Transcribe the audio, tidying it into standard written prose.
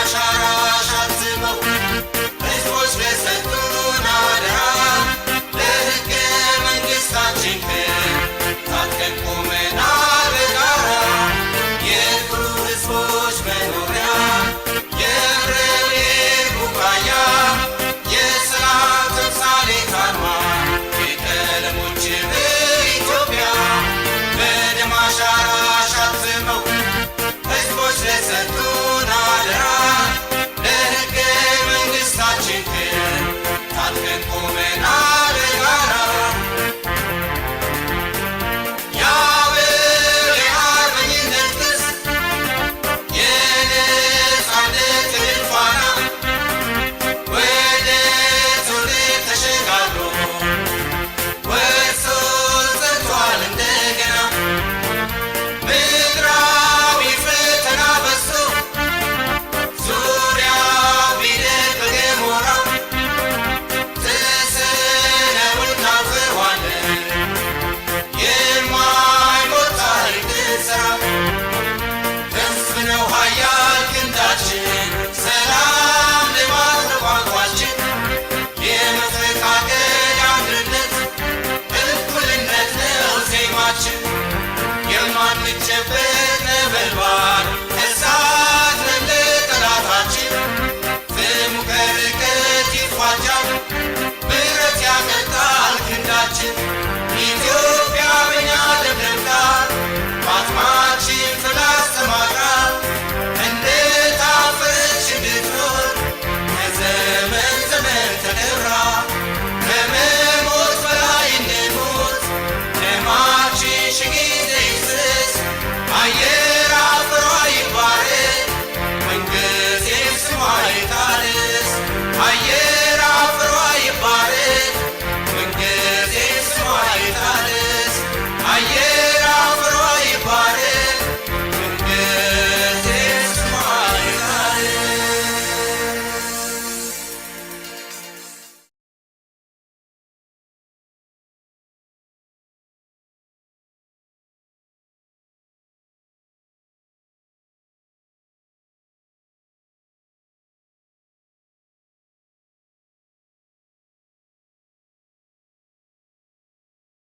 አሻራሽ አትመው ሕዝቦች ለሰጡን አደራ፣ ለሕገ መንግሥታችን ክብር ታጥቀን ቆመናል በጋራ። የኩሩ ሕዝቦች መኖሪያ፣ የኅብረ ብሔር ቡቃያ፣ የሰላም ተምሳሌት አርማ፣ የቀለሞች ሕብር ኢትዮጵያ። በደም አሻራሽ አትመው ሕዝቦች ለሰጡን አደራ፣ ለሕገ መንግሥታችን ክብር ታጥቀን ቆመናል በጋራ። የአበው የአርበኝነት ቅርስ፣ የነፃነት ድል ፋና፣ ወደ ትውልድ ተሸጋግሮ ወርሶ ጸንቷል እንደገና። ምድራዊ ፈተና በዝቶ ዙሪያው ቢደቅ በገሞራ፣ ጥሰነው እናልፈዋለን የማይሞት ታሪክ እንሰራ። ሕዝብ ነው ኃያል ክንዳችን፣ ሰላም ልማት ነው ቋንቋችን፣ የመፈቃቀድ አንድነት እኩልነት ነው ዜማችን። የማንጨበጥ ነበልባል እሳት ነን ለጠላታችን፣ ፍሙ ከርቀት ይፋጃል፣ ብረት ያቀልጣል ክንዳችን። ኢትዮጵያ በኛ ደም ደምቃ፣ በአጽማችን ፍላስ ተማቃ፣ እንደታፈረች እንድትኖር ከዘመን ዘመን ተከብራ። ከመሞት በላይ እንሙት፣ ደማችን ሺህ ጊዜ ይፍሰስ፣ አየር አፈሯ ይባረክ፣ ምንጊዜም ስሟ ይታደስ። አየር